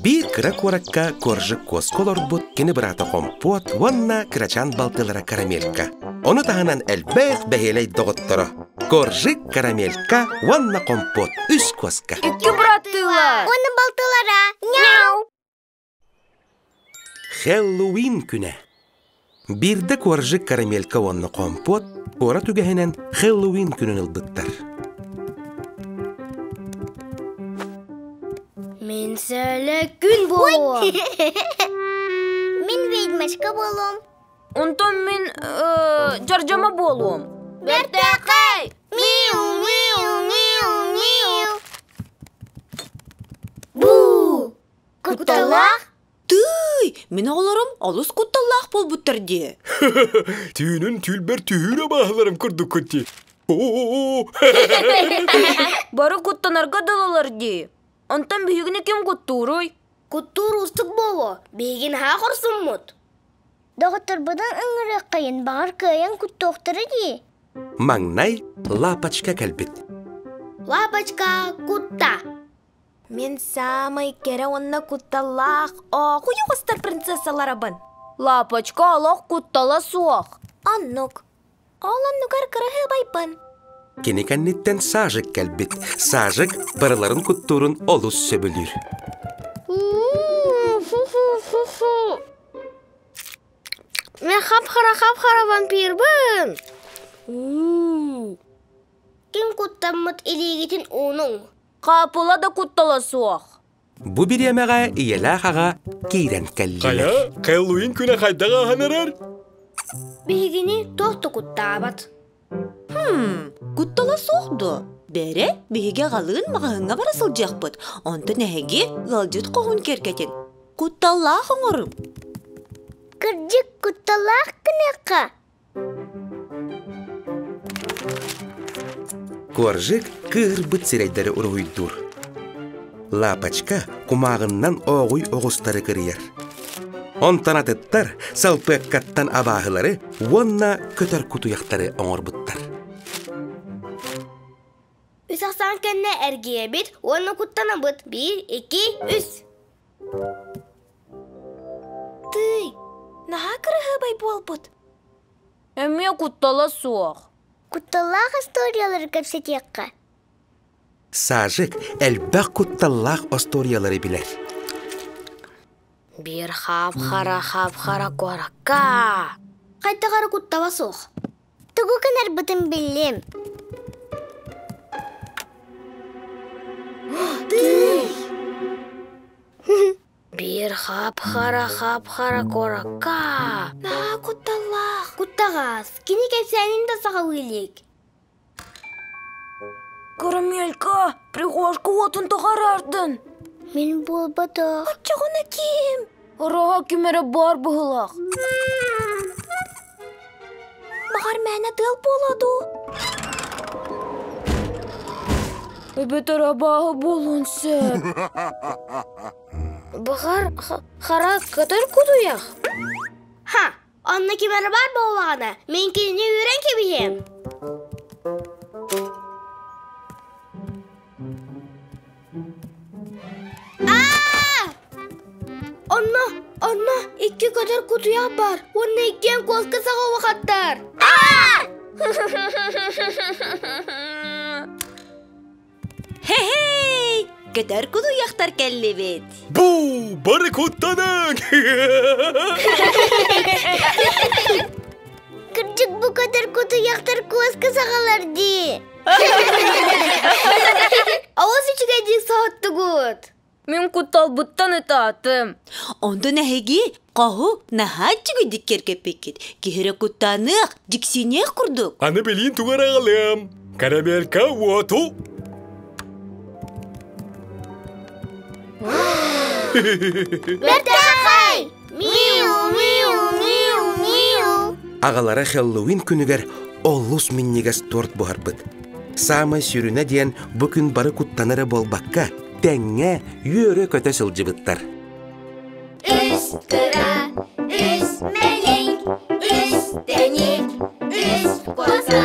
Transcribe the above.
Биир кыра куоракка Коржик куоска олорбут кини быраата Хомпуот уонна кырачаан балтылара Карамелька. Ону таһынан элбэх бэһиэлэй доҕотторо Коржик, Карамелька уонна Хомпуот үс куоска. Икки быраттыылар. Уонна балтылара. Няу! Хэллоуин күнэ. Биирдэ Коржик, Карамелька уонна Хомпуот куорат үгэһинэн Хэллоуин күнүн ылбыттар. Мин сэлэ күн буолуом. Мин ведьмочка буолуом. Онтон мин дьардьама буолуом. Бэртээхэй! Миу, миу, миу, миу. Бу! Кутталаах? Тыый, мин оҕолорум олус кутталлаах буолбуттар дии. Түүнүн түүлбэр түһүүр абааһыларым курдуккут дии. Бары куттанарга дылылар дии. Онтон биһигини ким куттууруй? Куттуур уустук буолуо, биһиги наһаа хорсуммут. Доҕотторбутун ыҥырыаххайын, баҕар кыайан куттуохтара дии. Маҥнай Лапочка кэлбит. Лапочка кутта. Мин саамай кэрэ уонна кутталлаах оохуйуҕустар принцессаларабын. Лапочка олох куттала суох. Оннук. Ол оннугар кыраһыабайбын. Кини кэнниттэн Сажик кэлбит. Сажик барыларын куттуурун олус сөбүлүүр. Мен хап-хара хап-хара вампирбын. Ким куттаммыт илиигитин уунуҥ. Хаапыла да куттала суох. Бу бириэмэҕэ ийэлээх аҕа киирэн кэллилэр. Хайа, Хэллоуин күнэ хайдах ааһан эрэр? Биһигини туох да куттаабат. Хм, куттала суох дуо? Бэрэ, биһиги аҕалыын маҕаһыыҥҥа бара сылдьыахпыт. Онтон эһиги ыалдьыт хоһун киэргэтин. Кутталлаах оҥорум. Кырдьык, кутталлаах гыныахха. Коржик кыыһырбыт сирэйдэри уруһуйдуур. Лапочка кумааҕыннан ооҕуй оҕустары кырыйар. Онтон атыттар салпыаккаттан абааһылары уонна көтөр кутуйахтары оҥорбуттар. Үс ахсаан кэннэ эргийэбит уонна куттанабыт. Биир, икки, үс. Тыый, наһаа кыраһыабай буолбут. Эмиэ куттала суох. Кутталлаах историялары кэпсэтиэххэ. Сажик элбэх кутталлаах остуоруйалары билэр. Биир хаап-хара хаап-хара куоракка. Хайдах эрэ куттала суох. Тугу гынарбытын биллим. Тыый! Биир хап-хара хап-хара куоракка. Наһаа кутталлаах. Куттаҕас, кини кэпсээнин да саҕалыы илик. Карамелька, прихожка уотун тоҕо Мин буолбатах. Оччоҕуна ким? Ороһо ким эрэ баар быһылаах. Баҕар мээнэ тыал буолуо дуу? Эбэтэр абааһы буолуон сөп. Баҕар хара көтөр кутуйах. Ха, онно ким эрэ баар буоллаҕына, мин кинини үүрэн кэбиһиэм. Аа! Онно, онно икки көтөр кутуйах бар уонна иккиэн куоска саҕа улахаттар. Аа! Хе-хей! Көтөр кутуйахтар кэллибит. Бу, бары куттаныҥ! Кырдьык бу көтөр кутуйахтар куоска саҕалар дии. Олус үчүгэйдик соһуттугут. Мин кутталбыттан ытаатым. Онтон эһиги хоһу наһаа үчүгэйдик киэргэппиккит. Киһи куттаныах, дьиксиниэх курдук. Аны билиин тугу эрэ аҕалыам. Карамелька уоту. Бэртээхэй! Миу, миу, миу, миу. Аҕалара Хэллоуин күнүгэр олус минньигэс торт буһарбыт. Саамай сүрүнэ диэн бу күн бары куттана эрэ буолбакка, тэҥҥэ үөрэ-көтө сылдьыбыттар. Үс кыра, үс мэлик, үс тэник, үс коза.